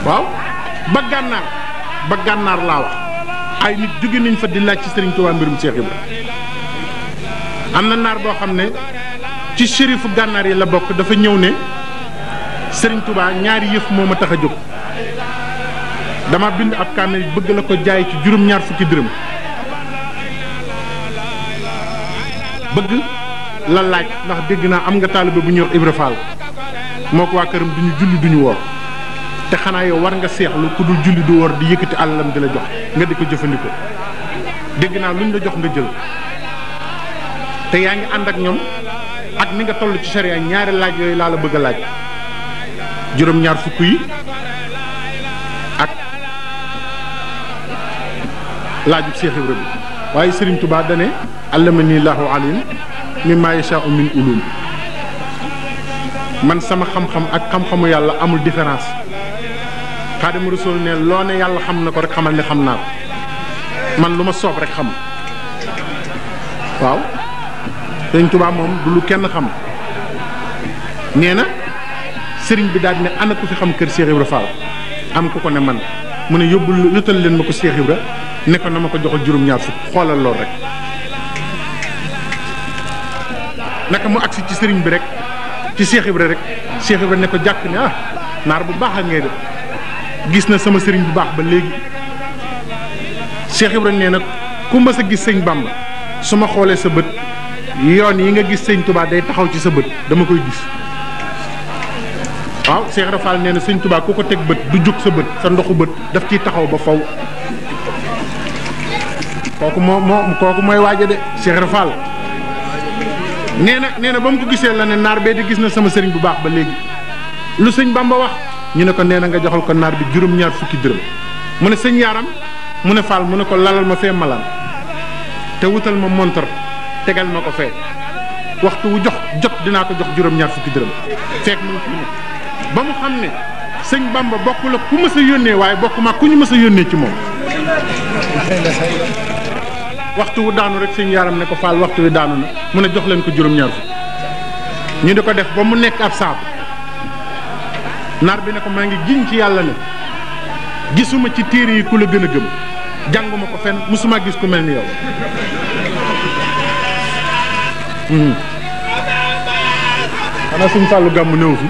waaw ba gànnaar laa wax ay nit jóge nañ fa di laaj ci Serigne Touba mbirum Cheikh Ibra am na naar boo xam ne ci shérifu gànnaar yi la bokk dafa ñëw ne Serigne Touba ñaari yëf moo ma tax a jóg dama bind ab kaamil bëgg la ko jaay ci juróom-ñaar fukki dërëm bëgg la laaj ndax dégg naa am nga taalibe bu ñuy wax Ibra Fall moo ko waa këram duñu julli duñu woor te xanaa yow war nga seexlu ku dul julli du woor di yëkkati àllalam di la jox nga di ko jëfandikoo dégg naa luñ la jox nga jël te yaa ngi ànd ak ñoom ak ni nga toll ci sharia ñaari laaj yooyu laa la bëgg a laaj juróom-ñaar fukk yi ak laajub Cheikh Ibra bi waaye Serigne Touba dane allamani lahu alim mimma yasha'u min ulum man sama xam-xam ak xam-xamu yàlla amul différence Xaadimu Rasuul ne loo ne yàlla xam na ko rek xamal ne xam naa ko man lu ma soob rek xam waaw Sëriñ Tuubaa moom du lu kenn xam nee na sëriñ bi daal ne ana ku fi xam kër Cheikh Ibra Fall am ku ko ne man mu ne yóbbul lutal leen ma ko Cheikh Ibra ne ko na ma ko joxal juróom-ñaar fukk xoolal lool rek naka mu agsi ci sëriñ bi rek ci Cheikh Ibra rek Cheikh Ibra ne ko jàkk ne naar bu baax ak ngay def gis na sama sëriñ bu baax ba léegi Cheikh Ibra nee na ku mës a gis sëñ Bamba su ma xoolee sa bët yoon yi nga gis sëñ Touba day taxaw ci sa bët dama koy gis waaw Cheikh Ibra Fall nee na sëñ Touba ku ko teg bët du jóg sa bët sa ndoxu bët daf ciy taxaw ba faw kooku mooy waaja de Cheikh Ibra Fall nee na ba mu ko gisee la ne naar bee di gis na sama sëriñ bu baax ba léegi lu sëñ Bamba wax ñu ne ko nee na nga joxal ko naar bi juróom-ñaar fukki dërëm mu ne sëñ Yaaram mu ne Fall mu ne ko lalal ma fee malaan te wutal ma montor tegal ma ko fee waxtu wu jot dinaa ko jox juróom-ñaar fukki dërëm fekk mu ngi ba mu xam ne sëñ Bamba bokk la ku mës a yónnee waaye bokk ma ku ñu mës a yónnee ci moom waxtu wu daanu rek sëñ Yaaram ne ko Fall waxtu wi daanu na mu ne jox leen ko juróom-ñaar fukk ñu di ko def ba mu nekk ab saabu naar bi ne ko maa ngi giñ ci yàlla ne gisuma ci téere yi ku la gën a gëm jànguma ko fenn musuma gis ku mel ni yow xanaa suñ Fàllu gàmmu néew fi